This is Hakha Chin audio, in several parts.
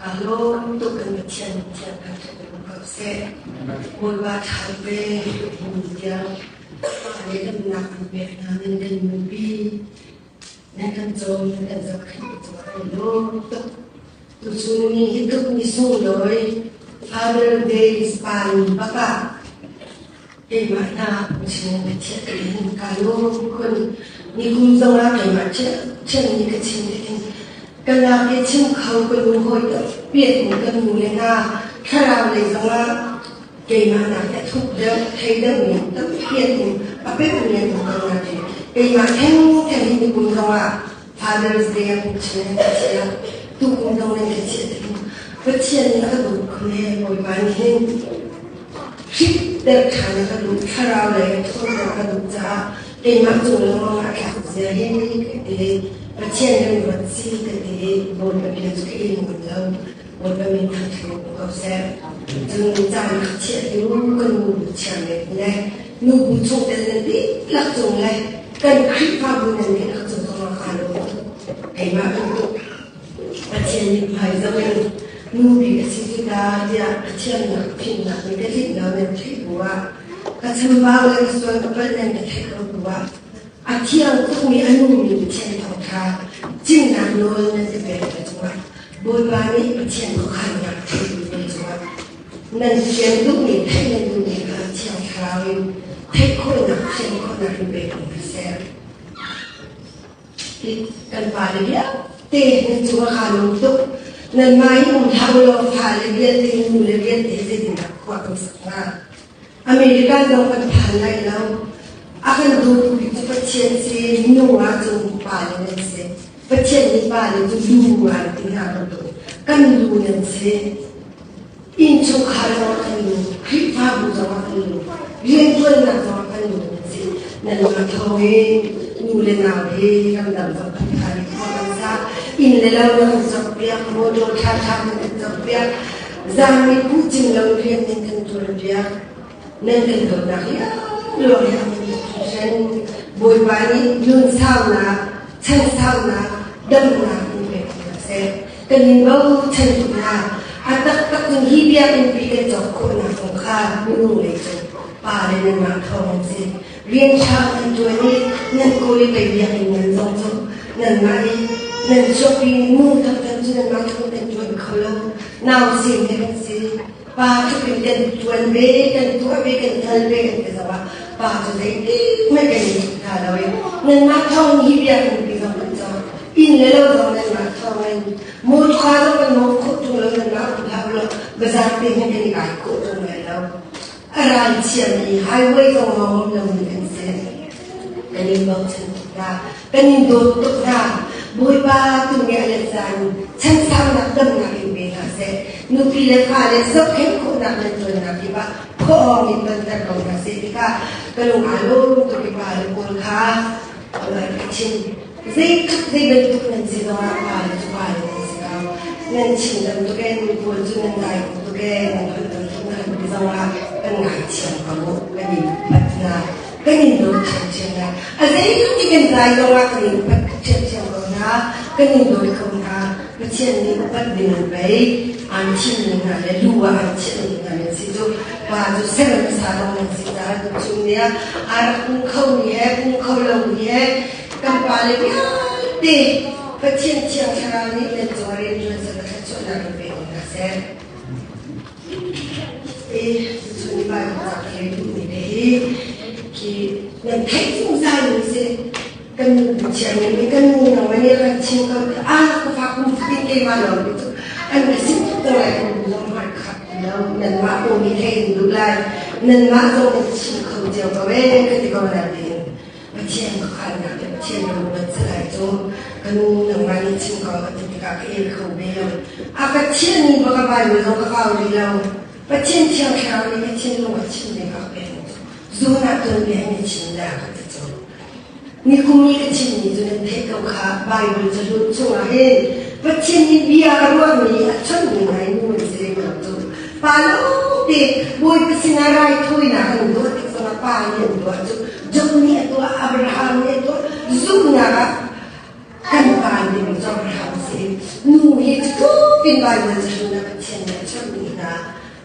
Aa lawm tuk kan Pathian thiang kan ṭhat ko ko seh. Bawipa ṭha ve hin tiang pa le damnak an pek hna nan kan nupi nan kan cawm nan kan zohkhenh cu kan i lawm tuk. Tuchun ni hi tuk ni sunglawi Father Days pa ni bak ah keimah hna chung ka chiah in ka lawm khun. Nikum zong ah keimah chiah ni ka chim in ka lak i chim kho ka nu hawi piat in ka nu le hna thlarau lei zong ah keimah nak a thuk deuh thei deuh mi tampiat in a pek mi an um ko nain keimah theng theng hi nikum zong ah Father's Day ah kum chim ka chia tu kum zong nan ka chia tu Pathian nih a ka duh khun he Bawipa nih hin hrik der ṭhan a ka duh thlarau lei a ṭhawnter a ka duh caah keimah cung lengmang ah thlak zia hi ka ti Pathian kan ruat si ka ti i Bawipa bia cu ka in ngam lo Bawipa min thangṭhat ko ko seh. Cun caan ka chiah tu kan nu bu chia le le nu bu chung tel nan dihlak cung le kan Khrihfabu nan dihlak cung zongah kaa lawm tuk. Keimah bantuk Pathian nih hmai zoh in nu bik a si cu ta tiah Pathian nak fimnak nih ka tlinh lo nan theih bu ah ka chambau le ka sual ka palh nan ka theih lo bu ah a thiang tukmi a nungmi Pathian thawngṭha chimnak nawl nan ka pek ve cungah Bawipa nih Pathian khuakhannak theih nan cungah nan fian duhmi theih nan duhmi kha Thiang Thlarau in theih khawhnak fian khawhnak in pek in ka ser. Hi kan pale vialte nan cungah kaa lawm tuk. Nanmah in um hlah ulaw fale vialte nule vialte zeitindah khua kan sak hnga? America zong kan phan lai lo. A kan dawtu bik cu Pathian si, minung ah cun pale nan si. Pathian nih pale cu lu an ti hna bantuk kan lu nan si. Innchungkhar zong ah kan lu, Khrihfabu zong ah kan lu, rianṭuannak zong ah kan lu nan si. Nanmah thawng in nu le nau hi ramdang zong kan phan i khua kan sa. Inn le lo na kan cawkpiak, motor ṭhaṭha na kan cawkpiak, Zaangmi pucing lo rian in kan ṭuanpiak. Nan kan dawtnak liangluang he hringhran Bawipa nih nun saunak, chan saunak, damnak in pek hna seh. Kan in bochan tuk hna. A taktak in hi biakinn pi kan cawk khawhnak kong kha minung lei cu pa le nanmah thawng an si. Rian ṭha nan ṭuan i nan kawl i pei biakinn nan zong cu nanmah i nan chuakpi nu thangthan cu nanmah thawng kan ṭuan kho lo. Nausem he kan si. Pa tluk in kan ṭuan ve, kan tuah ve, kan hngal ve kan ti zongah pa cu zeihmanh kan in ṭuan hna lo i nanmah thawng hi biakinn pi zong kan cawk. Inn le lo zong nanmah thawng in mawṭka zong kan mawng khawh ṭung lo nanmah um hlah ulaw bazar te hmanh kan i kai khawh ṭung lai lo. A ral thiammi highway zong lawng lomi kan si. Kan in bochan tuk hna. Kan in dawt tuk hna. Bawipa tu nih a let caan chan saunak damnak in pe hna seh. Nupi le fale zohkhenh khawhnak nan ṭuannak kip ah khuaawng in tonter ko hna seh tikah ka lung aa lawm tuk i pa le pawl kha ka chim. Zeitluk zei bantuk nan si zongah pa le cu pa le nan si ko. Nan chim bantuk ee nu pawl cu nan dai tuk ee nan holh bantuk nan ti zongah kan ngaithiam ko kan in upat hna. Kan in dawt ṭhiamṭhiam hna. A zeitik kan dai zongah kan in upat ṭhiamṭhiam ko hna. Kan in dawt ko hna. Pathian nih upat ding in pei aan thim ning hna le lu ah aan chiah ning hna nan si cu pa cu ser hmasa zong nan si caah tuchun ni ah aa rak pung khomi he pung kho lomi he Kan pale vialte Pathian Thiang Thlarau nih nan cung rianṭuan seh thluachuahnak in pe ko hna seh. E cun Bible ca ka rel duhmi te hi khi nan theih zungzal mi si kan nu Pathian nih kan nu nang nih kan chim ko a ka fa kum fatin keimah lawng nih cu an ka sim tuk ko lai kan bu zong hmai khat lo nanmah aw mi thei in duh lai nanmah zong nan chim kho cio ko ee ka ti ko lai tiin Pathian ka khalnak le Pathian ram ruat salai cu ka nu nangmah nih chim ko ka ti tikah ka el kho ve lo. A Pathian nih bak a Bible zong ka kau rih lo. Pathian Thiang Thlarau nih ka thinlung a chim ve ka pek. Zun ah tuanbia in a chim la ka ti cu. Nikum i ka chimmi cu nan theih ko kha Bible cahlun chungah hin Pathian nih bia a ruahmi a chonhmi ngai nu an si lem lo cu. Pa lawngte Bawipa sinah raithawinak an tuah tik zongah pa nih an tuah cu Job nih a tuah, Abraham nih a tuah, zumhnak ah kan pa nih cu Abraham si. Nu hi cu tluk. Pin Bible cahlun ah Pathian nih a chawnh mi hna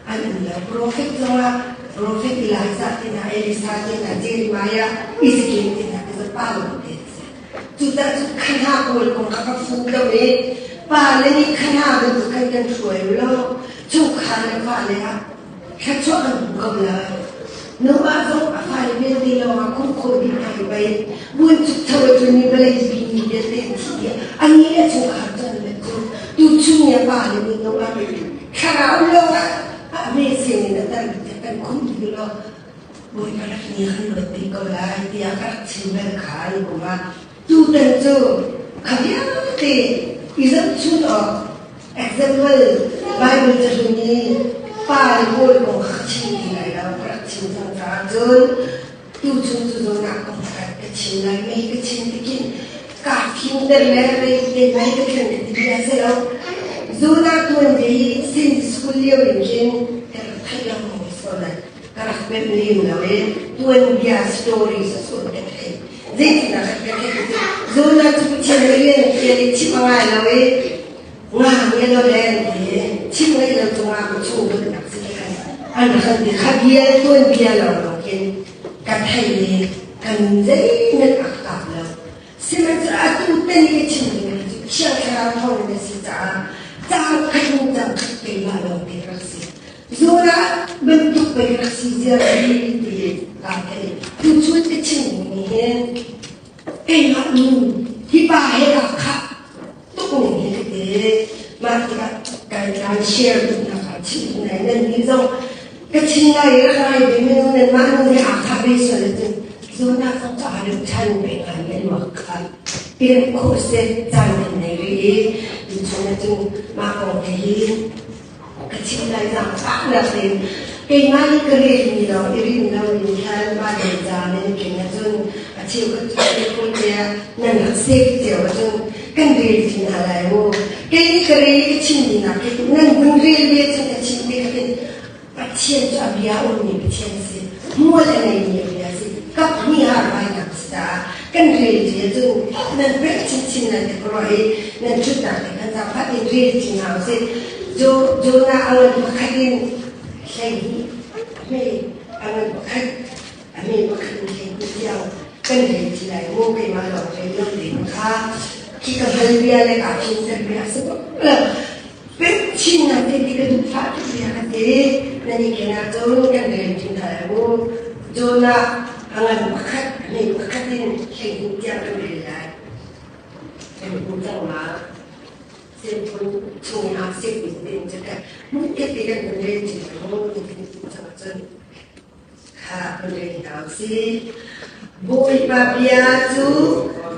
an um lo. Profet zongah Profet Elijah te hna, Elisa te hna, Jeremiah, Ezekiel te hna te pa lawng te an si. Cucaah cu kha pawl kong kha ka fuh lo i pa le nih kha hna bantuk khan kan hruai u law chungkhar le fale ah thluachuah kan hmu ko lai. Noah zong a fale vialte lawngah khumh khawh dih hna i pei buanchuk tho a tlun i vawlei pi mi vialte an thi dih. Anih le chungkhar cu an let cu tuchun ni a pa le nih Noah nih thlarau lawngah a amazing in a tarmi kan khumh dih law Bawipa rak ni kan luat te ko lai tiah ka rak chim bal kha ni kum ah tutan cu kha vialte i zohchun awk example Bible cahlun i pa le pawl kong kha ka chim ti lai lo ka rak chim cang caah cun tuchun cu zawtnak kong kha ka chim lai mei ka chim tikin ka fimter le rei te mei ka thlen ka ti bia si lo Zona tuan ve hi sin school lio in khin ka rak theih lo mo so lai ka rak pemh lem lo i tuanbia stories a sawt ka thei. Zeitindah ka ka theih ti Zona cu Pathian rian fial i chim a ngai lo i nga nge lo len ti chim ngai lo cungah ka chung dawtnak si khan an rak ti kha bia tuanbia lo lo khin ka thei i kan zeihmanh a kap lo. Sihmanhsehlaw atu tan i ka chim dingmi cu Thiang Thlarau thawngin a si caah cauk khat hnu cauk khat keimah lawng te rak si. Zora bantuk pei rak si ziar hi ti kaa theih. Tuchun ka chim dingmi hi keimah nun hi pa he kaa khah tuk ning hi ka ti. Mah tikah guideline share duhnak ah chim duh nai nan nih zong ka chim lai i rak ngai ve minung nan mah nu he aa khah ve sual ahcun zawtnak zong cu aa deuh ṭhan ve ngai mi an ruak kha pian khawh seh caan kan nei rih i tuchun ahcun mah kong te hi ka chim lai zaangfahnak tein keimah nih ka relmi lawng i rin lo in khan mah le ca nan ken ahcun a cheukhat cu telefon te ah nan rak save cio ahcun kan rel ti hna lai mu kei nih ka rel i ka chimmi nak khi nan vun rel ve cun ka chim te kha tin Pathian cu a bia ummi Pathian a si hmual a ngeimi a bia a si kap hnih har vainak a si caah kan rel ti ahcun nan pek chinchin nan te ka ruah i nan ṭhutnak te khan zaangfah tein rel ti hna usih Jonah a ngan pakhat in 12 hme a ngan pakhat a hme pakhat in 12 tiang kan rel ti lai mu keimah lawng rel lo ding kha khi ka hal bia le kaa fimter bia a si bak lo pek chin na te ti ka duh fah tuk bia ka ti nan i ken ahcun kan rel ti hna lai mu Jonah a ngan pakhat a hme pakhat in 12 tiang kan rel lai kan hmu cang ma Sinphun chung ah sik in cakhat hmun khat te kan vun rel ti mu cang ahcun kha vun rel hna usih. Bawipa bia cu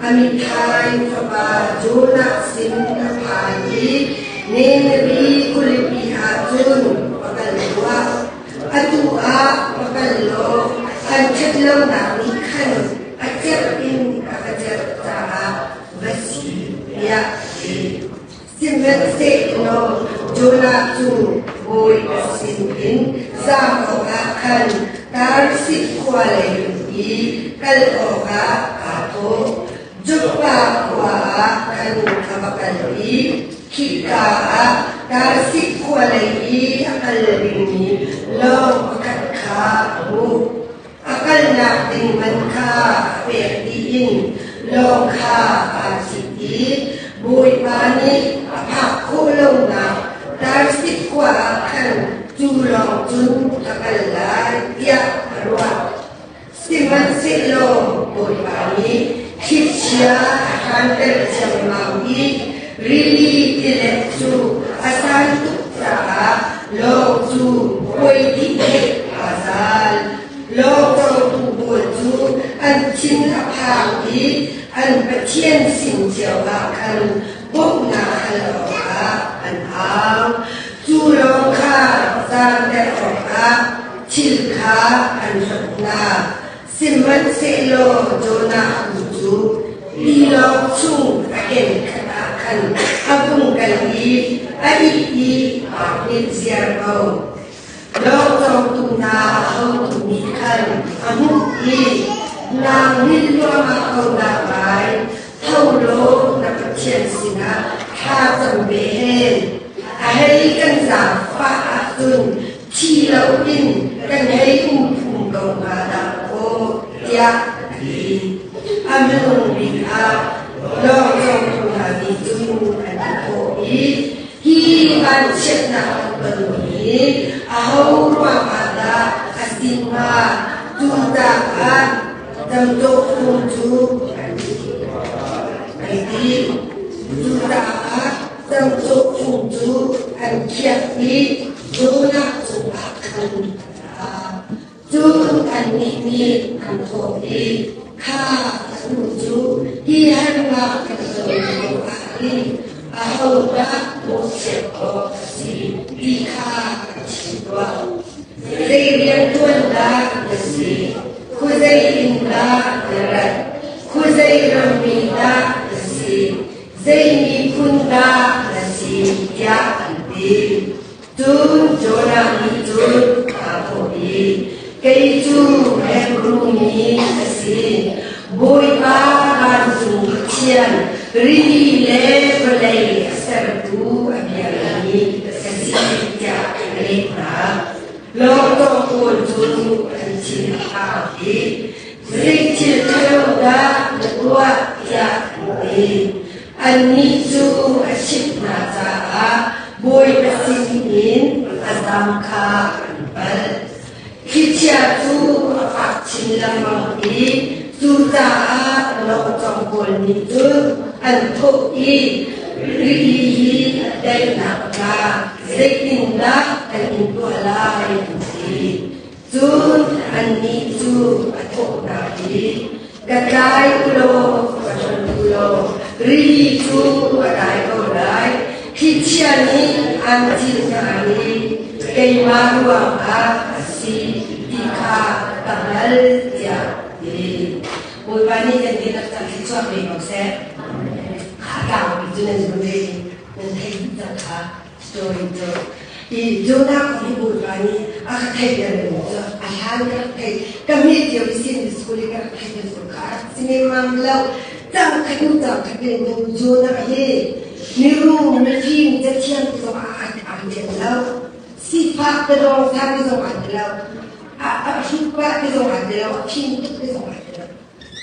Amitthai fapa Jonah sin a phan i Nineveh khualipi ah cun va kal tuah. Atu ah va kal law an ṭhat lonak nih khan a cerh in a ka cerh caah va si tiah a ti. Sihmanhsehlaw Jonah cu Bawipa sinin zaam awkah khan Tarshish khua lei i kal awkah aa thawh. Joppa khua ah khan a va kal i khika ah Tarshish khua lei i a kal dingmi lawng pakhat kha a hmuh. A kalnak ding man kha a pek dih in lawng kha aa cit i Bawipa nih a phak khawh lonak Tarsik khua ah khan cu lawng cun ka kal lai tiah a ruah. Sihmanhsehlaw Bawipa nih thlichia a hranter ciammam i rili tilet cu a san tuk caah lawng cu kuai dih hlei aa zal. Lawng cawngtu pawl cu an thin a phang i an pathian sin cio ah khan bawmhnak hal awkah an au. Cu lawng kha zaanter awkah thil kha an hlonh hna. Sihmanhsehlaw Jonah tu cu tilawng chung a ken khat ah khan a vung kal i a ih i aa hngilh ziar ko. Lawng cawngtu hna a hotu nih khan a hmuh i naa hngilh luahmah ko dah lai, tho law na Pathian sinah thla cam ve hen. i, Hi vanchiatnak kan tonmi hi aho ruangah dah a si hnga? Cucaah camcawh fung cu an ti. Cucaah camcawh fung cu an khiah i Jonah cungah khan an ra. Cun annih nih an thawh i, Kha atu cu hi harnak kan ton lioah hin ahodah mawhchiat awk a si ti kha kan chim tuah. Zei rianṭuan dah na si? Khuazei in dah na rat? Khuazei rammi dah na si? Zei miphun dah na si? tiah an ti. Cun Jonah nih cun aa thawh i, Kei cu Hebru mi ka si. Bawipa vancung Pathian, rili le vawlei a sertu a biami ka si tiah a leh hna. Lawngtawng pawl cu an thin a phang i, Zei thil ṭhalo dah na tuah? tiah an ti. Annih cu a chimh hna caah Bawipa sinin a zam kha an palh. Thlichia cu a fak chin lengmang i cucaah lawngcawng pawl nih cun an thawh i rili hi a daih nakhnga zeitindah kan in tuah lai an ti. Cun annih cu a thawh hna i, Ka tlai u law, ka hrang u law, rili cu a dai ko lai. Thlichia nih aan cil hna i keimah ruangah a si ti kha ka hngalh, tiah a ti. Bawipa nih kan dihlak cang thluachuah pe ko seh. Kha tlangpi cu nan vun rel i nan theih dih cang kha. Story cu i Jonah kong hi Bawipa nih a ka theihter mi cu a hlan ka rak theih ka mi cio i sin school i ka rak theih mi cu kha rak si nemam lo cang khat hnu cang khat in Jonah hi mirum mifim cathiam ti zong ah an lian lo sifak te dong sa ti zong an ti lo a hrupa ti zong an ti lo a phim tuk ti zong an ti lo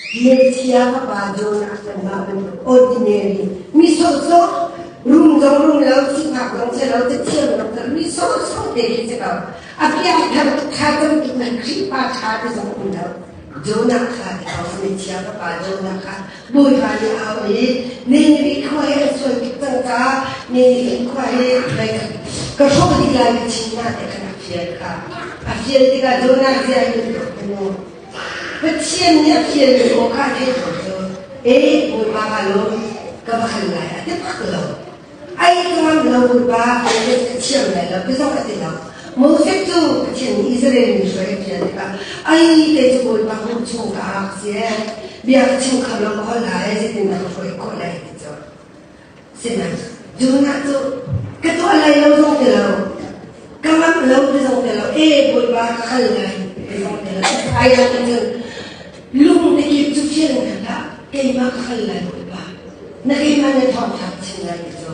Ngakchia fapa Jonah kanmah bantuk ordinary mi sawhsawh rum zong rum lo sifak zong si lo cathiam zong si lo mi sawhsawh te khi si ko. A bia thar tuk tha cam tuk nan Khrihfa ṭha ti zong um lo. Jonah kha ti ko ngakchia fapa Jonah kha Bawipa nih a auh i Nineveh khua hi an sual tuk cang caah Nineveh khua hi ka hrawh dih lai ka chim hna ti khan a fial kha. A fial tikah Jonah zia hi ka nu. Pathian nih a fialmi aw kha a theih ko cu. Ee Bawipa ka lawm, ka va hal lai a ti bak lo. Ai ka ngam lo Bawipa, ka thiam lai lo, ti zong a ti lo. Moses cu Pathian nih Israel mi hruai a fial tikah ai kei cu Bawipa hmuh chung ka ak si bia ka chim kho lo ka holh lai zeitindah ka hruai khawh lai ti cu. Sinain Jonah cu ka tuah lai lo zong ti lo, ka ngamh lo ti zong ti lo, ee Bawipa ka kal lai ti zong ti lo. Ai lo ti cun lung na kip cu fial in hlah, keimah ka kal lai Bawipa. Na keimah na thawngṭha chim lai ti cu.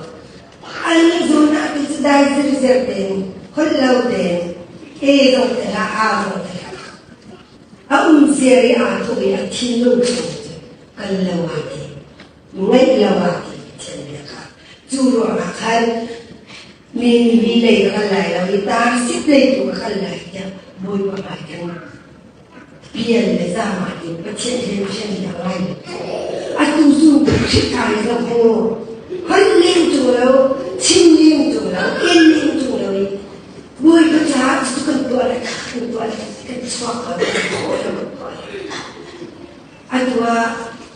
An Jonah tu cu dai zirzer tein, holh lo tein, ee zong ti hlah, aa zong ti hlah. A um ziar i aa thawh i a thinlung chung cu kal lo aa tim. Ngaih lo ah ti Pathian bia kha cu ruangah khan Ninive lei ka kal lai lo i Tarsip lei tu ka kal lai tiah Bawipa hmai khan pian le zaam ah in Pathian he Pathian bia ngai lo. Atu cu Khrihfa i zoh hmanh u. Holh len tung lo, chim len tung lo, en len tung lo i Bawipa caah cucu kan tuah le kha kan tuah le kan chuak ko, kan tuah lo kan tuah le. Atu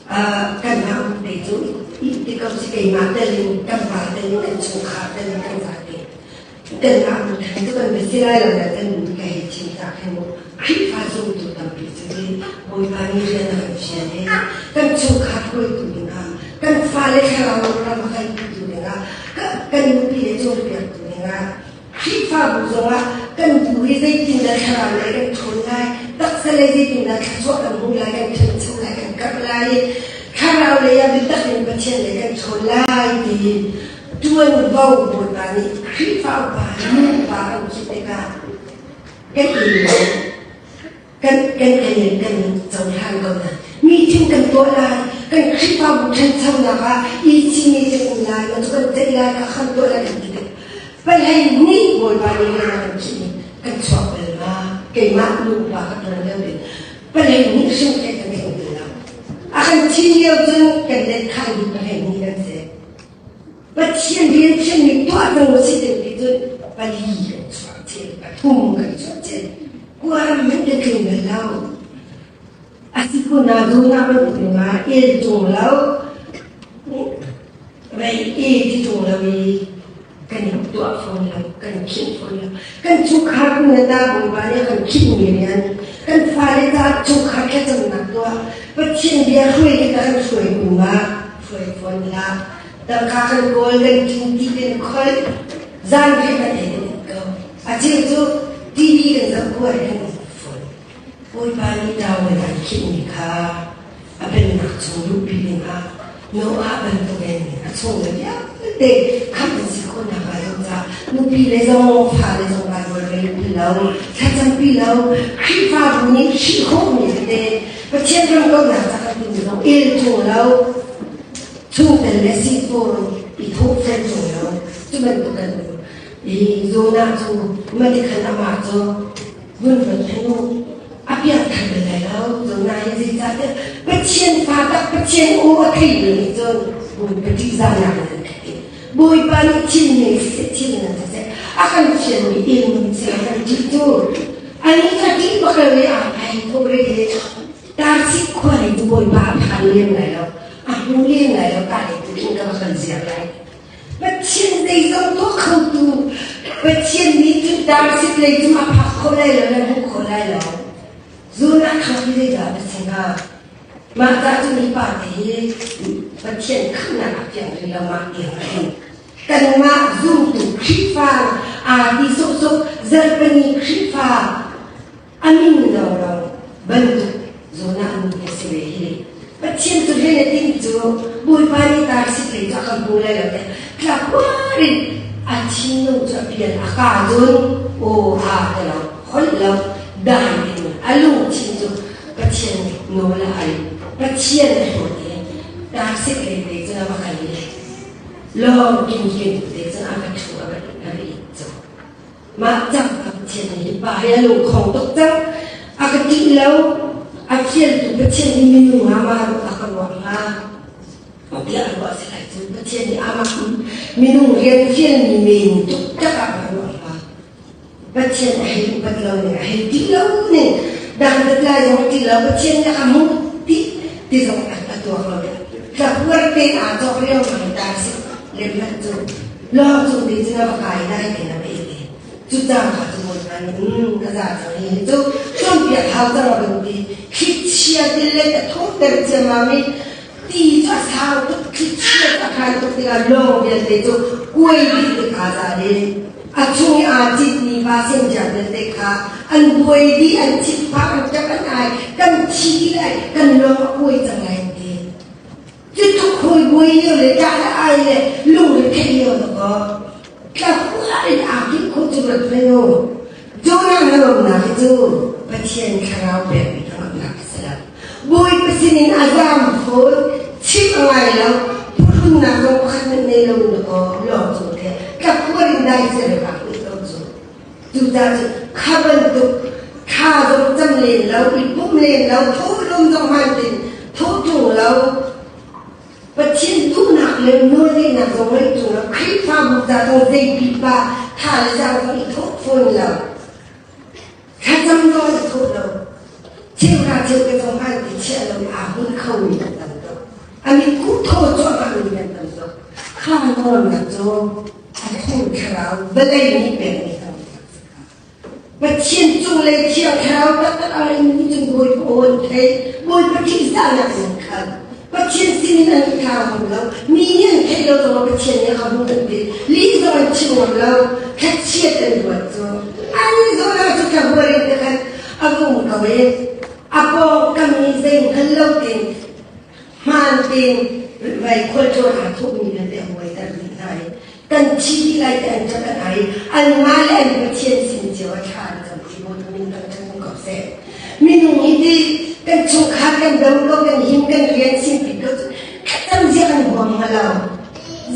ah kanmah te cu ti ko si keimah tel in kan pa tel in kan chungkhar tel in kan zate kanmah than cu kan si lai lo kan ka hei chim ta khin mu Khrihfa zumtu tampi cu hi Bawipa nih rian a kan fial i kan chungkhar hruaitu dingah kan fale thlarau ram a kan putu dingah kan nupi le cawnpiaktu dingah Khrihfabu zongah kan bu hi zeitindah thlarau lei kan ṭhawn lai, taksa lei zeitindah thluachuah kan hmuh lai, kan ṭhancho lai, kan karh lai i thlarau lei ah biatak in Pathian lei kan ṭhawn lai ti ṭuanvo Bawipa nih Khrihfa upa nu upa kan khinh tikah kan in lo kan kan kan kan cohlan ko hna. Meeting kan tuah lai. Kan Khrihfabu ṭhanchonak ah i cimi cu um lai ma cu kan ceih lai ka khan tuah lai kan ti tik palhei nih Bawipa nih rian a kan khinh i kan chuak bal ma keimah nupa ka ṭuan lio in palhei nih hrim ke kan tling bal lo. A kan thin lio cun kan let khan dih palhei nih kan si. Pathian rian thianmi tuah cang u sih ti cun pali kan chuah cel, pathum kan chuah cel. Kuaram hmanh kan tling bal lo. A si ko na duhnak bantuk ma el tung lo, vei e ti tung lo i kan i tuah fawn lo, kan khinh fawn lo. Kan chungkhar kun na ta Bawipa nih kan khinh mi rian, kan fale ca chungkhar thlacamnak tuah, Pathian bia hruai hi kan hruai kun ma, hruai fawn hlah. Tangka kan kawl, kan ṭin, ti kan kholh, zanriah kan ei kan it ko. A cheu cu TV kan zoh kuai kan it fawn. Bawipa nih tawel an khinhmi kha a pennak chung luhpi dingah Noah bantukin a chungle vialte khamh an si khawhnak hnga lo caah nupi le zong fale zong Baibal rel pi lo, thlacampi lo, Khrihfabu nih hrih khawhmi tete Pathian ram kauhnak ca kan timi zong el ṭung lo, chungtel le sifawn i thawhfel ṭung lo, cu bantuk kan um. I Jonah cu matikhan amah cu vun ruat hmanh u a piangthar bal lai lo Jonah hi zeicahtiah Pathian fa tak Pathian aw a thei mi nih cun Bawipa ṭihzahnak in an khat i Bawipa nih thil nei siseh thil nan siseh a kan fianmi ilmun seh a kan ṭih cu anih cu a ṭih bak lo i aa pai khawh rih i Tarsi khua lei cu Bawipa a phan lem lai lo a hmu lem lai lo ka lei tu khin ka va kal ziar lai Pathian zeizong tuah khotu Pathian nih cun Tarsis lei cu a phak khawh lai lo le hmuh khawh lai lo. Zun a khak hi zeidah na si hnga? Mah ca cu mi pa te hi Pathian khamhnak a fiang rih lo mah tiang a hin. Kanmah zumtu Khrihfa aa ti sawhsawh zarhpini Khrihfa a min lawnglawng bantuk zawn ah mi a si ve hi. Pathian cu rian a tinh cu Bawipa nih Tarsis lei cu a kan hmu lai lo tiah tlakuar in a thinlung cu a pial a ka cun aw aa ti lo holh lo dai in a lungthin cu Pathian nawl a al Pathian a hlawt i Tarsis lei te cun a va kal i lawng kinkin te cun a va ṭhu a va a va it cu. Mah cang ka Pathian nih pa hi a lungkhong tuk cang. A ka ṭih lo. A fialtu Pathian nih minung ah ma a ka ruah hnga? Tiah a ruah si lai cu. Pathian nih amah minung rian fialmi men tuktak ah a ruah hnga. Pathian a hei upat lo ning, a hei ṭih lo ning, dantat lai zong a ṭih lo, Pathian nih a ka hmuh ti ti zong a tuak lo. Tlapuar tein aa cawk riangmang ta si lemhmanh cu. Lawng cung te cu na va kai lai te na va i ti. Cu cang kha cu Bawipa nih um ka za cang hi hi cu cawnpiak hau cang a van ti. Thlichia tilet a thawhter ciammam i ti cu a sau tuk thlichia cu a hran tuk tikah lawng vialte cu kuai dih tik aa za dih. A chung i aa citmi pa sengia vialte kha an buai dih, an thitphak, an ṭap, an ai, kan thi dih lai, kan lawng a kuai cang lai an ti. Cutluk hawi buai lio le ṭah le ai le lungre theih lio na kaw tlahuah in aa hngilh khawh cu rat hmanh u. Jonah hnangamnak hi cu Pathian thlarau pekmi hnangamnak a si lo. Bawipa sinin a zaam fawn, chimh a ngai lo, phuhrunnak zong pakhat hmanh nei lo na kaw lawng cung te tlahuar in dai cia le aa hngilh ko cu. Cucaah cun kha bantuk thla zong cam len lo, i pum len lo, thawhlawm zong hmaan tein thawh ṭung lo, Pathian duhnak le nawlngeihnak zong ngeih ṭung lo, Khrihfabu ca zong zei pipa tha le zaang zong i thawh fawn lo, thlacam zong i thawh lo, cheuhra cheuhte zong hmaan te chiah lo i aa hmun khomi kan tam tuk. A mitkuh thaw cuahmahmi kan tam tuk. Kha nawlnak cu a thur thlarau vawlei nih pekmi kan Pathian cunglei thiang thlarau taktak a ngeimi nih cun Bawipa aw an theih Bawipa ṭihzahnak in an khat Pathian sinin an i thlau ngam lo mi nih an theih lo zongah Pathian nih a ka hmuh an ti lih zong an chim ngam lo thlachiat an ruat cu an zawn cu thlahual in khan a vung ko i a pawngkam nih zei hngal lo tein hmaan tein vai khualtlawn aa thawhmi vialte a buaiter dih hna i kan thi dih lai ti an ṭap an ai i anmah le an Pathian sin cio ah thla an cam ti Bawipa min thangṭhat um ko seh. Minung hi ti kan chungkhar kan dam ko kan him kan rian simpi ko cu. huam hnga lo?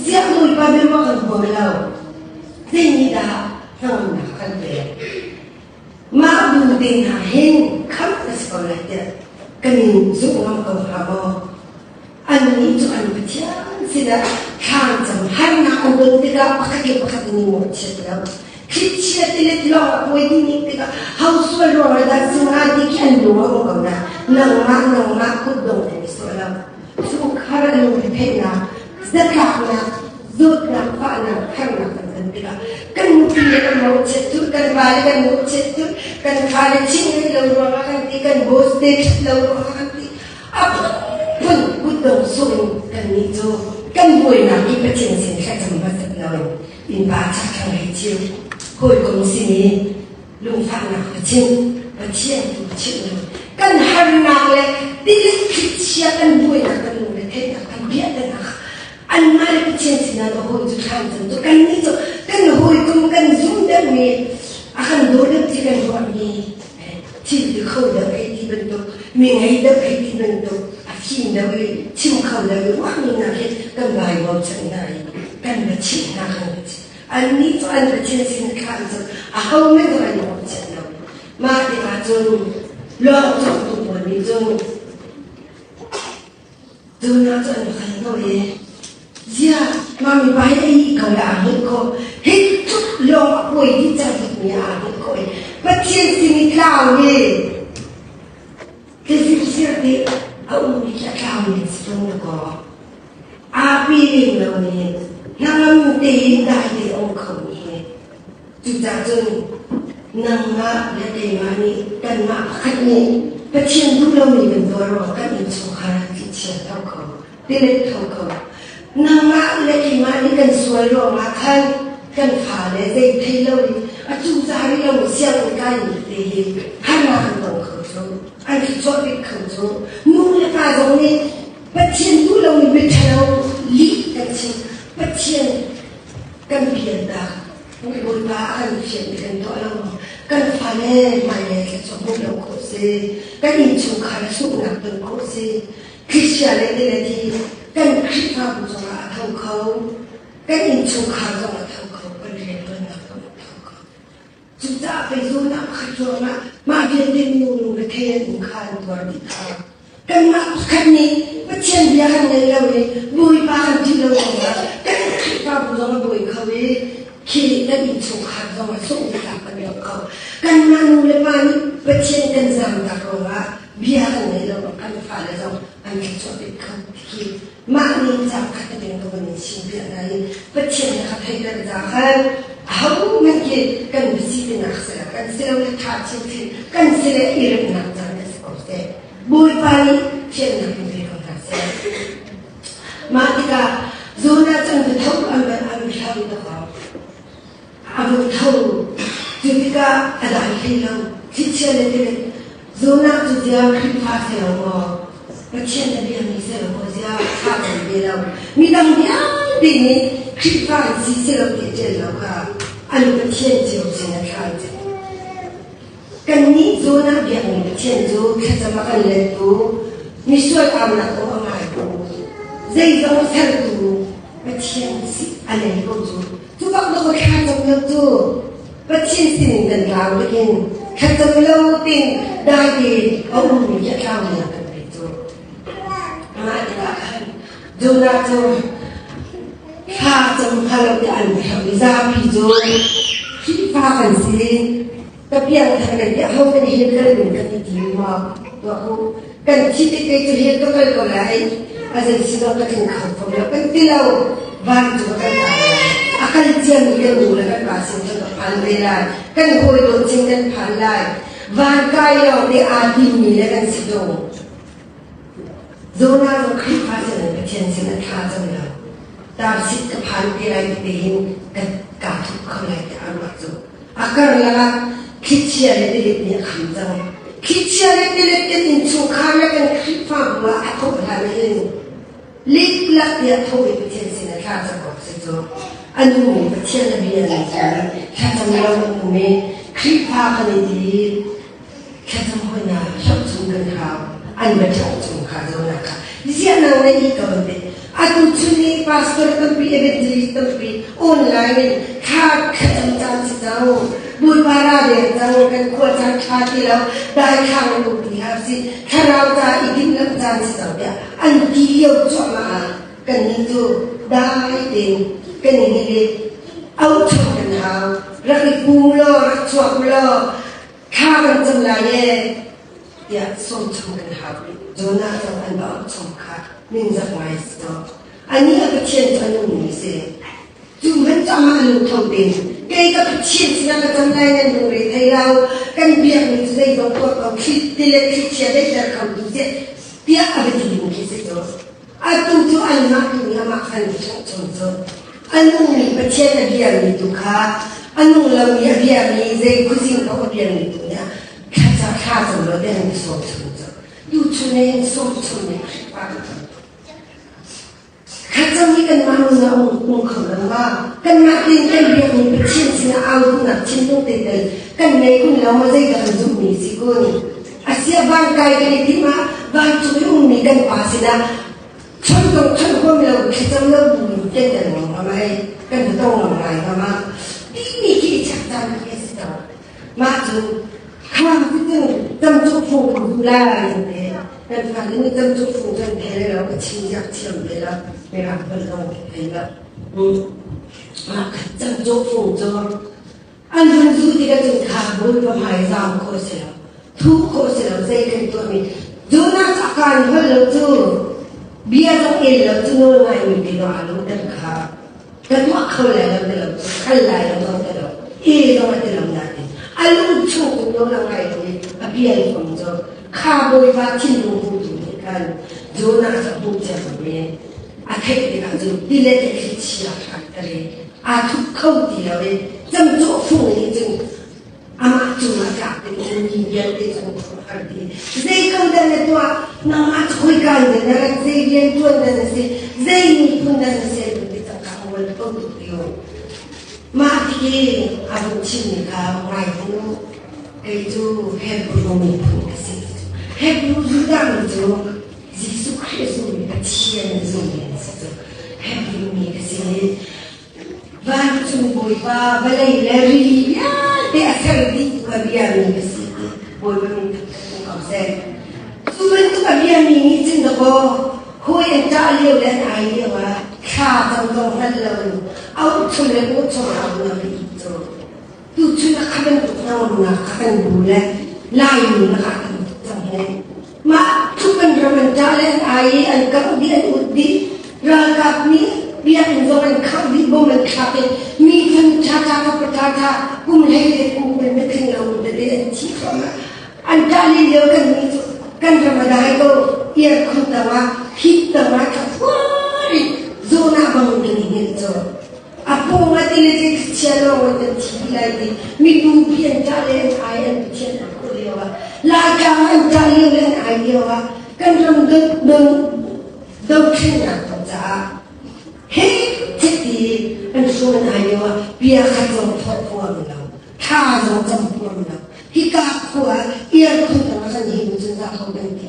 Ziah Bawipa biaruah kan huam lo? Zei nih dah hnangamnak a kan pek? Mah bu te hna hin khamh a si ko lai tiah kan in zumh ngam ko hnga maw? Annih cu an Pathian sinah thlacam harnak an ton tikah pakhat le pakhat an i mawhchiat lo. Thlichia tilet lawng a kuai dih tikah hosual ruang ah dah si hnga ti khi an lung a um ko na. Nangmah nangmah kutdong an i sawh lo. Chungkhar an lungretheihnak, zatlaknak, zawtnak, fahnak, harnak kan ton tikah kan nupi le kan mawhchiat cu, kan va le kan mawhchiat cu, kan fale chim rih lo ruangah kan ti, kan boss te ṭhat lo ruangah kan ti. A phunphun kutdong sung in kannih cu kan buainak i Pathian sin thlacam hmasat loin innpa chakthlang hei chim, hawikom sin i lungfahnak va chim, Pathian tu chimh lo. Kan harnak le tilet thlichia kan buainak kan lungre theihnak kan biahtanak anmah le Pathian sinah na hawi cu thlan cang cu kannih cu kan hawikom kan zum deuhmi a kan daw deuh ti kan ruahmi thil ti kho deuh hei ti bantuk mi ngei deuh hei ti bantuk a fim deuh i chim kho deuh i ruahmi hna khi kan vai bochan hna i kan va chimh hna kan va chimh annih cu an Pathian sin thla an cam aho men zong an i bochan lo mah tikah cun lawng cawktu pawl nih cun Tuna cu an va kal hnawh i ziah mami pa hi a ih ko le aa hngilh khawh hi tluk lawng a kuai dih cang tukmi aa hngilh khawh i Pathian sin i tlau hi tlisir te a ummi khi a tlaumi an si ṭung na kaw aa pi lem lo mi hnangam tein dai te a um khomi hi Cucaah cun nangmah le keimah nih kanmah pakhat nih Pathian duh lomi kan tuah ruangah kan innchungkhar ah thihchia tho kho, tilet tho kho. Nangmah le keimah nih kan sual ruangah khan kan fale zei thei lo in a cuza rih lo sianginn kai mi te hi harnak an tong kho cu, an thluachuah bik kho cu. Nu le pa zong nih Pathian duh lomi biaṭhalo lih kan chim. Pathian kan biannak Bawipa a kan fianmi kan tuah lo kan fale hmailei thluachuah hmuh lo khawh si kan innchungkhar sunghnak ton khawh si thlichia le tilet hi kan Khrihfabu zongah a tho kho kan innchungkhar zong a tho kho kan rianṭuannak zong a tho kho Cucaah pei zawtnak pakhat ruangah mah vialte minung lungrethei an um kha an tuar dih kha. Kanmah pakhat nih Pathian bia kan ngaih lo i Bawipa kan ṭih lo ruangah kan Khrihfabu zong a buai kho i khi kan innchungkhar zong a sunghnak kan dong kho. Kanmah nu le pa nih Pathian kan zamtak ruangah bia kan ngaih lo kan fale zong an thluachuah bik kho khi mah nih cang khat ka ding ka van in chim piak hna i Pathian nih ka theihter ca khan ahohmanh khi kan si tinak si lo kan si lo le tha chinchin kan si le i remnak caan a si ko seh Bawipa nih thiannak in pe ko hna seh mah tikah Jonah cun va tho an van an hlau dakaw a vung tho cu tikah a dai hlei lo thlichia le tilet Jonah cu zia Khrihfa si lo maw Pathian a biami si lo maw zia thla kan pe lo midang vialte nih Khrihfa an si si lo ti ṭial lo kha an Pathian cio sin a thla cang kannih Jonah biakmi Pathian cu thlacam a kan lettu misual aunak aw a ngaitu zeizong sertu Pathian si a nei ko cu Cu bak na thla cam lo cu Pathian sinin kan tlau tikin thlacam lo tin dai tein a ummi khi a tlau mi kan pe cu. Mah tikah khan Jonah cu thla cam hnga lo ti an herh i zapi cu Khrihfa kan si ka piangthar kan ti ho kan hel kal ding kan i ti ma tuah u kan thi te te cu hel ka kal ko lai a zei si zong ka tling kho fom lo kan ti lo van cu ka kan kai lai a kal ciami kan nu le kan pa sin cu ka phan ve lai kan hawi dawt sin kan phan lai van kai lawng te aa timmi le kan si dong Jonah zong Khrihfa sin in Pathian sin a thla cang lo Tarsit ka phan te lai ti te hin ka kaa thup kho lai ti a ruah cu A karlak ah thlichia le tilet nih a kham cang. Thlichia le tilet kan innchungkhar le kan Khrihfabu ah a thawh hlan hin liklak tiah tho i Pathian sin ah thla cam awk si cu. A nungmi Pathian a bia nih cun thlacam lo an um i Khrihfa kan i ti thlacam hawinak hloh chung kan hau. An va ṭhangh chung kha zonak kha ziah nang na ih ko an ti. Atu chun ni pastor tampi evangelist tampi online in thla thlacam caan si cang. Bawipa ra deng cang kan khua caan ṭha ti lo dai thlang um ti hlah si thlarau ca i dinhlamh caan si cang tiah an ti lio cuahmah ah kannih cu dai tein kan i hngilh i auhchom kan hau. Rak i pum law rak chuak u law thla kan cam lai ee tiah sawmchom kan hau. Jonah zong an va auhchom kha ningzak ngai si cang. Anih a Pathian cu a nungmi a si. Cu hmanh cu amah a lungtho tein kei ka Pathian sinah ka cam lai nan lungre thei lo kan biakmi cu zeizong tuah ko thli tilet thlichia daihter kho tu tiah tiah a va ti ding khi si cu. Atu cu anmah tu nih amah khan chungchung cu a nungmi Pathian a biami tu kha a nung lomi a biami zei khuazing paoh a biami tu nih thla thla cam lo tiah an sawm chung cu. Tuchun in sawm chung nih Khrihfa Thlacam hi kanmah nun ah um kho lo ma? Kanmah tein kan biakmi Pathian sinah au duhnak thinlung te tel kan ngei kun lo ma zeidah kan zumhmi si kun? Asia van kai kan i timh ah vancung i ummi kan pa sinah chon dong chon huam lo thlacam lo bu in kan kan ngam ngam ai kan tong ngam ngai ngam ah timi khi i chak caan khi a si cang. Mah cu kha cu cam cu phung kan duh lai te kan fale nih cam cu phung kan thei lo ka chim jak thiam ve lo mirang holh zong ka thei lo mah kha cam cu phung cu an vun zu ti ka cun kha bawipa hmai zam khawh si lo thu khawh si lo zei kan tuah mi Jonas a kaan holh lo cu bia zong el lo cu nawl ngai mi te lo aa lungter kha ka tuah kho lai lo ti lo cu kal lai lo zong ti lo e zong a ti lo nain a lung chung in nawl a ngai lo i a bial fom cu kha bawipa thinlung hmutu nih khan Jonah cu a hmuh cia cang i a theih tikah cun tilet le thlichia hran tari aa thup kho ti lo i camcawh fung nih cun amah cungah tlak ding in mi vialte cu an khuaruahhar dih. Zei ko dah na tuah? Nangmah cu khoika in dah na rat? Zei rian ṭuan dah na si? Zei miphun dah na si? An ti cangka a uan kho tuk lio. Mah khi a vun chimmi kha ngai hnu. Kei cu Hebrew miphun ka si. Hebrew Judah mi cu Jesuh Khrih zummi Pathian zummi an si cu. Hebrew mi ka si. Vancung Bawipa vawlei le rili vialte a ser dih tu a biami ka si ti Bawipa min thangṭhat um ko seh. Cu bantuk a biami nih cun dakaw hawi an ṭah lio le an ai lio ah thla cang zong hngal loin auh chung le kawh chung au na ka it cu. Tuchun ah kha bantuk hnangamnak kha kan bu le Laimi lakah kan tuk cang he. Mah tluk an ram an ṭah le an ai i an kangh dih an ut dih. Ralkap nih biakinn zong an khangh dih bom an thlak i mi phun ṭhaṭha ka paṭhaṭha kum hlei le kum kul mitling lo tete an thi thluahmah. An ṭah lio kan nih cu kan ram a dai ko aircon tangah heat tangah ṭha in zawn ah bang kan i hngilh cu. A pawng ah tile cu chia lawng in an thi lai ti mibupi an ṭah le an ai an Pathian an kawh lio ah Laitlang an ṭah lio le an ai lio ah kan ram don dothlennak kong caah he ti an hruan an ai lio ah bia khat zong thawh huam lo thla zong cam huam lo hika khua aircon tang ah kan him cun za ho kan ti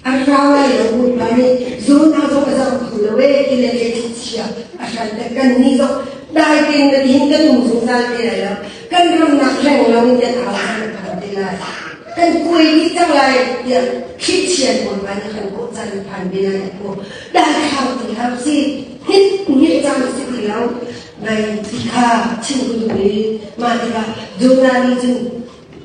An rau lai lo Bawipa nih Jonah zong a zoh kho lo ee ti le le chia a hran te kan nih zong dai tein na hin kan um zungzal te lai lo kan ramnak reng lo in kan au kan phan te lai kan kuai dih cang lai tiah Christian Bawipa nih kan kawh caan phan ve lai ko dai thlau ti hau si hit hit cang si ti lo nai ti kha chim ku duh i mah tikah Jonah nih cun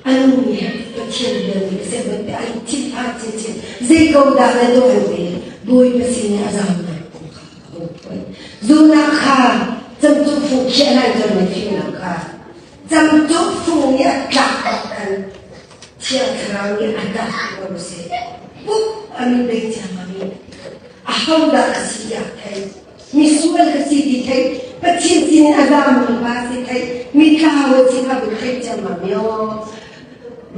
A nu nih Pathian bia nih seh bantuk an thinphan chinchin zei ko dah na tuah an ti Bawipa sin i a zamnak kong kha a hung phuan. Jonah kha camcawh fung khiah hlan cun na fimnak kha camcawh fung nih a tlak bak khan Thiang Thlarau nih a tlak ko seh. Pup a mi bei thiam a mi ahodah ka si tiah thei misual ka si ti theih Pathian sin a zammi pa si theih mitlau a si kha vun theih ciammam yo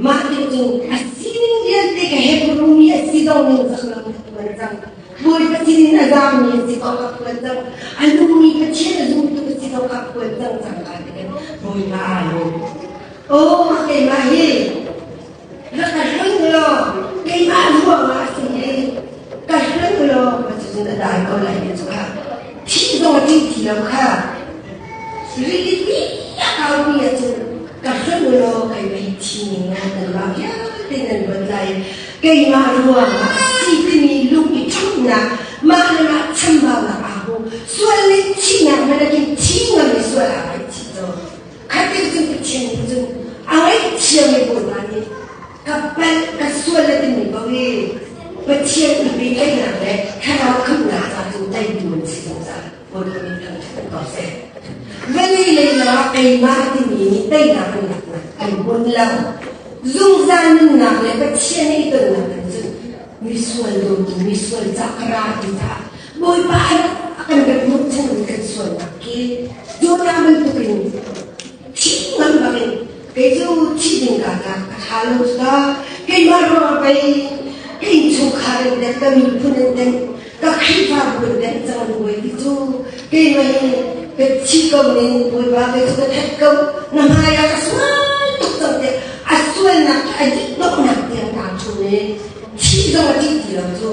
mah ti cu a sining vialte ka Hebrew mi a si dong ning zak lo ka tuan cang Bawipa sin in a zammi a si ko ka phuan cang a nungmi Pathian a zumtu a si ko ka phuan cang cang ka ti kan Bawipa aa lawm oh keimah hi rak ka hlang law keimah ruangah a si hi ka hlang law ka cu. cun a dai ko lai ti cu kha thih zong a ṭih ti lo kha. Rilipi a kaumi ah cun ka hlonh u law keimah hi thi ning law nanmah vialte nan luat lai. Keimah ruangah si timi lung i ṭhumhnak, mah le mah chambaunak aa hmu. Sual le thihnak hmanh ah khin thi ngam i sual aa ngaihchih caw. Khatte cun Pathian nih cun a ngaihthiam i Bawipa nih ka palh ka sual a timi paoh hi Pathian i pehtlaihnak le thlarau khamhnak ca cu teitu an si zungzal. Bawipa nih thangṭhat an ko seh. Vawlei lei lawngah keimah timi nih teinak an laknak an hmun lo. Zungzal nunnak le Pathian i tonnak in cun misual dawtu misual ca ka ra ti caah Bawipa a kan rat hnawhchan in kan sualnak khi Jonah bantukin thih ngam bakin kei cu thih ding ka tlak ka ṭha lo cu ta keimah ruangah pei ka innchungkhar in dek ka miphun in dek ka Khrihfabu in dek cang an buai ti cu keimah hi ka thi ko ning Bawipa kei cu ka that ko na hmai ah ka sual tuk cang tiah a sualnak a dih donghnak tiang aa ṭhum i thih zong a ṭih ti lo cu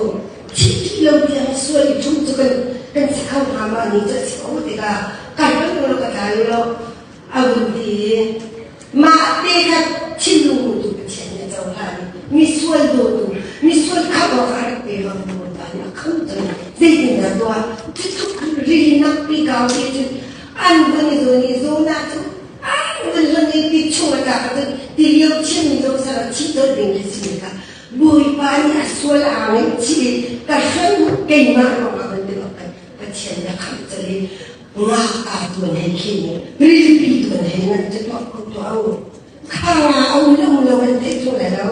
Thih lo tiang sual i ṭhum cu kan kan si kho hnga ma ni cu a si ko tikah kai kan lo ka tlai lo a vun ti i mah te kha thinlung hmutu Pathian nih a cohlan i misual dawtu misual khamh awk a rak pe bang Bawipa nih a khamh cun zeitindah tuah cutluk rinak pi kau ti cun an vun i zawn i zawn ah cu an vun hon i ti chung a tlak ahcun ti lio thiammi zong saram thih dawt ding khi si kha Bawipa nih a sual aa ngaihchih i ka hrem keimah ruangah kan ti bak kan Pathian na khamh cal i nga aa tuan hei khi nih rilipi tuan hei ngan cu tuah ko tuah u kha nga a um le um lo an theih thung lai lo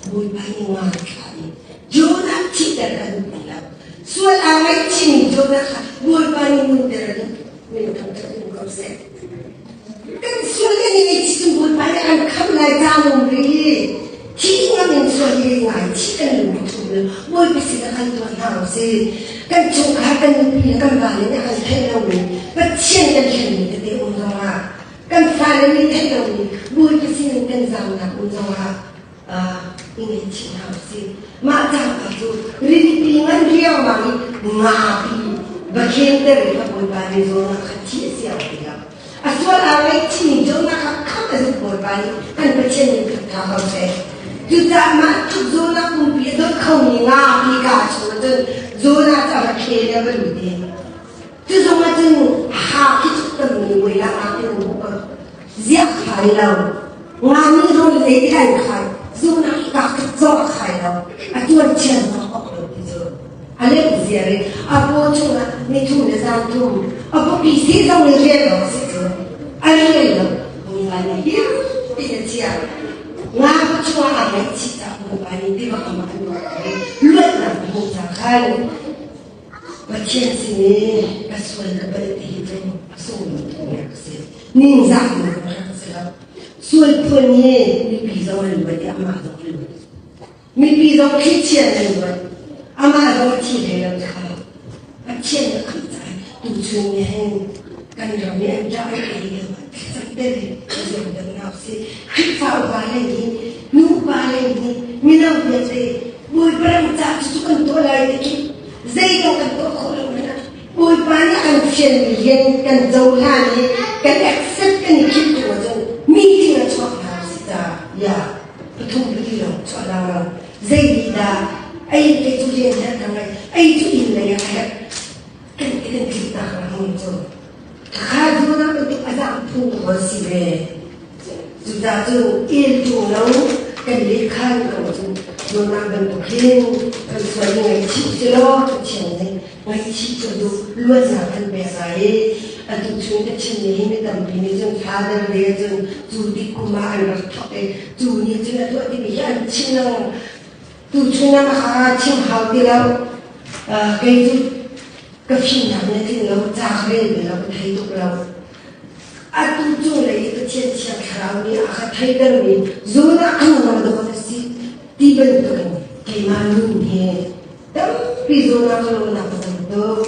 Bawipa nih nga thla i Jonah thihter ka duh ti lo sual aa ngaihchihmi Jonah kha Bawipa nih nunter a duh min thangṭhat um ko seh Kan sual kan i ngaihchih cun Bawipa nih an khamh lai caan um rih. Thi ngam in sual hi ngai thi kan lung i ṭhum lo. Bawipa sin ah kan tuah hna usih. Kan chungkhar kan nupi le kan vale nih a kan theih lomi Pathian kan hlenmi tete um zongah kan fale nih theih lomi Bawipa sin in kan zamnak um zongah i ngaihchih hna usih. Mah cangka cu rilipi ngan riangmang i ngapi va khenter i kha Bawipa nih zawn ah kha thi a siang ti lo. A sual aa ngaihchihmi Jonah kha khamh a zumh Bawipa nih kan Pathian nih khat tha ko seh. Cucaah mah tluk Jonah pumpi a dawt khomi ngapi kaa chung ahcun Jonah cu a va khel i a va lut i cu zong ah cun ha khi tuk tammi muilang ah khin an hmuh ko. Ziah khai lo. Nga nih rawl ei ti lai khai. Jonah hi kaa khat zong a khai lo. A tuan thiam zong a ok lo ti cu. A lep ziar i a paw chungah nithum le zanthum a pawpi si zong in rian awk a si cu. A rian lo. Bawipa nih him ti a chia. Nga pa chungah aa ngaihchih caah Bawipa nih tiva kam ah an luat i luatnak a hmuh ca khan Pathian sin i ka sual ka palh ti hi cu a sunglawi tukmi a si. Ningzahnak a rak si lo. Sual phuan hi mipi zong an luat i amah zong an luat. Mipi zong thlichia an luat. Amah zong a thi hlei lo kha. Pathian a khamh caah tuchun ni hin kan ram i an ṭah an ei lio ah thlacam tel in zuam deuhnak si. Khrihfa upa le nih nupa le nih mino vialte Bawipa ram ca cucu kan tuah lai ti khi zeidang kan tuah khawh lo hmanh ah Bawipa nih a kan fialmi rian kan cohlan i kan accept kan i khinh tung ahcun meeting a chuak hna si caah ya pathum pali lawng chuah la lo zei nih dah ei kei cu rian herh ka ngei ei cu inn lei ah a herh kan ti kan tluknak ram hmun cu kha dunak bantuk a zang phung ko si ve Cucaah cun el ṭung lo kan lehkhan ko cu Jonah bantuk hin kan sual i ngaihchih si law Pathian nih ngaihchih cu duh luatnak kan pek lai i atu chung ka chimmi hi mi tampi nih cun Father Day cun cu tik kum ah an rak thawk i cu nih cun a tuah timi hi an chim lo tu chung ah a chim hau ti lo kei cu ka fimnak nih a tling lo ca ka rel bal lo ka thei tuk lo Atu cunglei i Pathian Thiang Thlarau nih a ka theitermi zawn ah kan ngam dawt a si ti bantukin keimah nun hi tampi zawn ah ka lawmnak a tam tuk.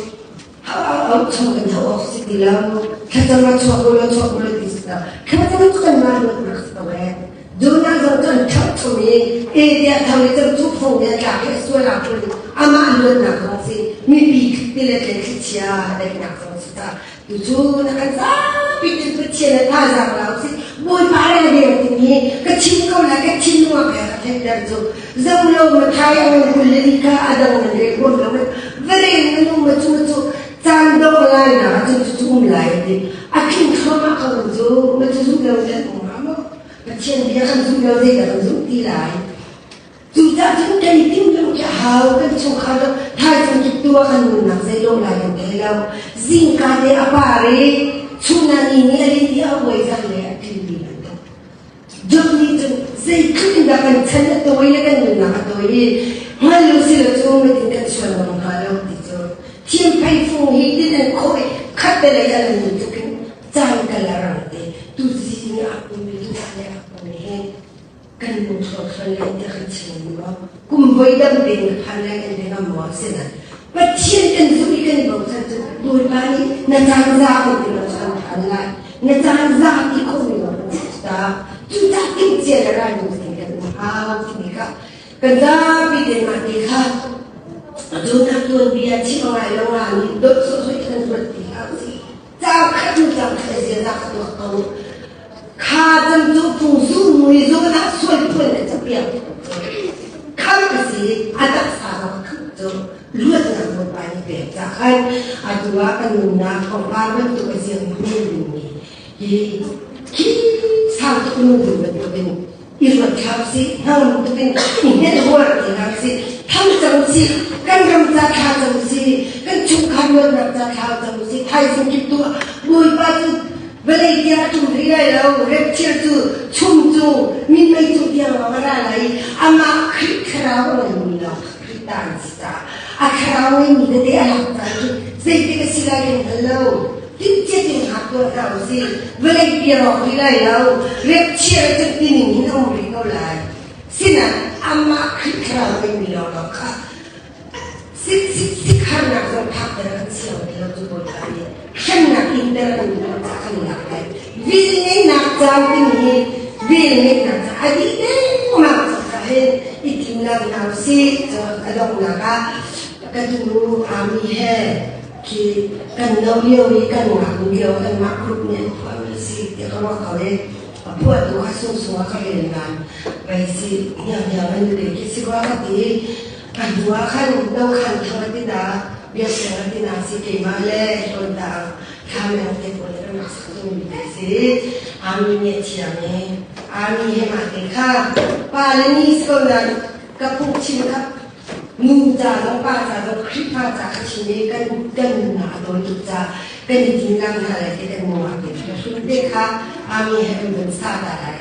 Au chung kan hau awk si ti lo. Thlacam ah chuak u law chuak u law ti si lo. Thlacam cu kanmah luatnak si ko ee. Jonah zong cu an ṭhangh chom i e tiah tho i cang cu phong nih a tlak i a sual ah cun amah luatnak zong si mipi tilet le thlichia daihnak zong si caah tucu na kan zapi tin Pathian le thazaang la usih Bawipa le na bia timi ka chim ko lai ka thinlung ah ka theihter cu zo lo mathai a ngan kul le li kha a dang nan rel huam lo va rel na nu ma cu ma cu caan dong lai na cun cu cu um lai ti a tling thluahmah ko cu na cu zumh lo ten um hnga maw Pathian bia kan zumh lo zeidah kan zumh ti lai Cucaah cun kan i timhlamh khi a hau. Kan chungkhar cu thaizing kip tu ah kan nunnak zeilawh lai kan thei lo. Zingka te a par i chun ah ni nih a lin i a uai zan le a tlinmi bantuk. Job nih cun zeitluk in dah kan chan a tawi le kan nunnak a tawi i hngal lo si lo cu matin kan sual ngam hnga lo ti cu thimphei fung hi tin an khawh i khat te lei an nun tluk in caan kal a rang te tu zing ah pumi tu le a pumi he Kan lungthlawt hran lai tiah kan chim maw? Kum voi dang tein ka phan lai kan ti ngam maw? Asinain Pathian kan zumh i kan i bochan cu Bawipa nih na caan za kan ti lo cu kan phan lai. Na caan za ti khomi lawng kan si ta. Cucaah timhcia le ralring tein kan um hau timi kha kan zapi tein mah ti kha Jonah tuanbia chim a ngai lo nga nih dawt sawhsawh i kan ruat ti hlah usih. Cauk khat hnu cauk khat a ziaza ka tuak ko. Kha cam cu phung zu mui zawn ah sual phuan le capiak kham a si a taksa zong a khamh cu luatnak Bawipa nih pek ca khan atu ah kan nunnak pangpar bantuk a ziang hmun dingmi hi khi sang tuk nung ding bantukin i ruat hlah usih hnangam tukin i hngelh huar ti hlah usih tham cang usih kan ram ca thla cang usih kan chungkhar luatnak ca thla cang usih thaizing kip tu Bawipa cu vawlei tiang a ṭum hlei lai lo repthir cu chum cu minmei cung tiang lawng a ra lai i amah Khrih thlarau a ngeimi lawng Khrih ta an si caah a thlarau ngeimi tete a lak caan cu zeitik a si lai kan hngal lo Timhcia tein hngak tuah hna usih. Vawlei pi a rawk rih lai lo. Repchir a ti ning hin a um rih ko lai. Sinah amah Khrih thlarau ngeimi lawnglawng kha sik sik sik harnak zong phakter kan si lo ti lo cu Bawipa nih hremnak inter kan duh caah kan lak lai. Vil ngeihnak caan timi hi vel ngeihnak ca a dih dengmang cang hin i timlam hna usih. A donghnak ah ka tu ami he khi kan no lio i kan ngaknu lio kanmah group nih an phuahmi a si tiah ka ruah ko i a phuahtu kha sungsung ah ka rel nain pei si hnianghniang an ke khi si rua ka ti a hnu ah khan no khan thang a ti na biaseng a ti na si keimah le hlawn dang thlameng te pawl kan rak sak zungmi te si ami nih a thiam i ami he mah te kha pa le ni si ko nain ka phungchim kha Nu ca zong pa ca zong Khrihfa ca ka chim i kan kan nunnak a tawi tuk ca kan i tinlang hna lai ti kan mawah te hrim te kha ami he kan van sa ta lai.